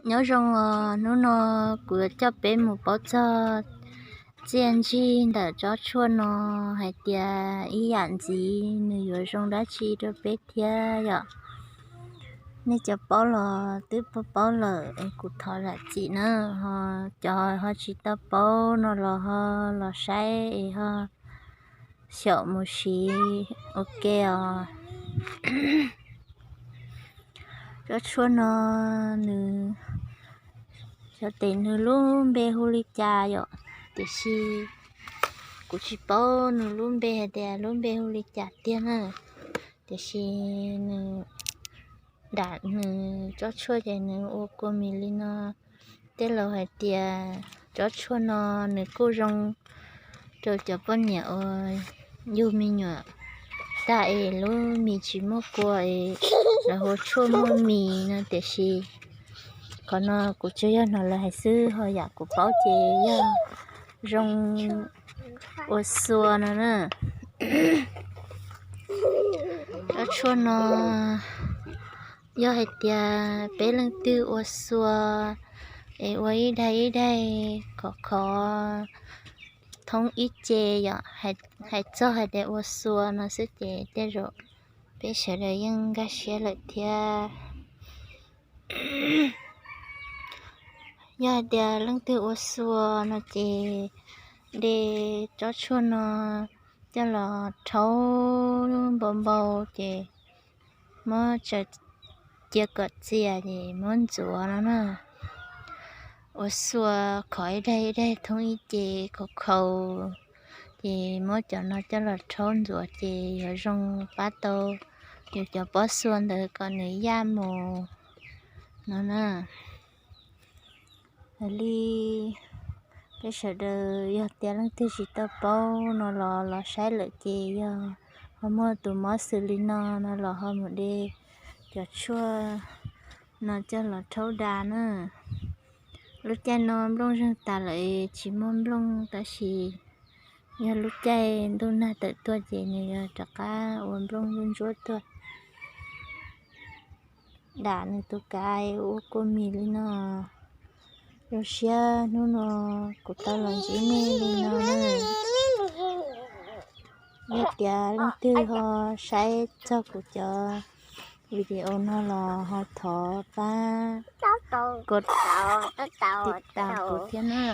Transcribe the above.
Nyob zoo os, hnub no kuv yuav coj peb mus paub txog txiaj ntsig ntawm tsob tshuaj no hais tias ib yam ntxiv nws yuav zoo dab tsi rau peb thiab yom. Nej cov paub los twb paub paub lawm es kuv thov zam txim na, ho cov ho tsis tau paub no los ho los saib es ho xyaum mus siv ua ke os. Tsob tshuaj no nws, xyov tes nws lub npe hu li cas yom, tiam sis kuv tsis paub nws lub npe hais tias lub npe hu li cas tiag na. Tiam sis nws, nram nws tsob tshuaj ces nws ua kua mis li no. Tej laus hais tias tsob tshuaj no nws kuj zoo rau cov poj niam uas yug me nyuam tag es lub mis tsis muaj kua es lawv hu tshuaj muaj mis no, tiam sis qhov no kuv tsuas yog hnov lawv hais xwb, ho yam kuv paub ces yog zoo ua xua no na. Tsob tshuaj no yog hais tias peb leej twg ua xua es ua ib daig ib daig khov khov thoob ib ce yom, hais txog hais tias ua xua no xwb ces tej zaum peb sawv daws yeej nkag siab lawm thiab. Yog hais tias leej twg ua xua no ces de tsob tshuaj no coj los rhaub npau npau ces muab tsaws cia kom txias ces muab ntxuav no na. Ua xua khov ib daig ib daig thoob ib ce khov khov, ces muab cov no coj los rhaub ntxuav ces yuav zoo pab tau yus cov pob xua ntawd kom nws yaj mus no na. Li peb sawv daws yog tias leej twg tsis tau paub no los los saib lawm ces yog ho muaj tus mob xws li no no los ho mus de cov tshuaj no coj los rhaub da na. Lub caij no nplooj zeeg tas lawm tsis muaj nplooj tab sis yog lub caij ntuj nag tawm tuaj ces nws yog rov qab ua nplooj ntsuab ntsuab tuaj. Dam nws tus kav ua kua mis li no. Zoo siab hnub no kuv tau los ntsib nej li no na. Yog tias leej twg ho saib txog kuv cov video no los ho thov pab kos tiv tas kuv thiab na.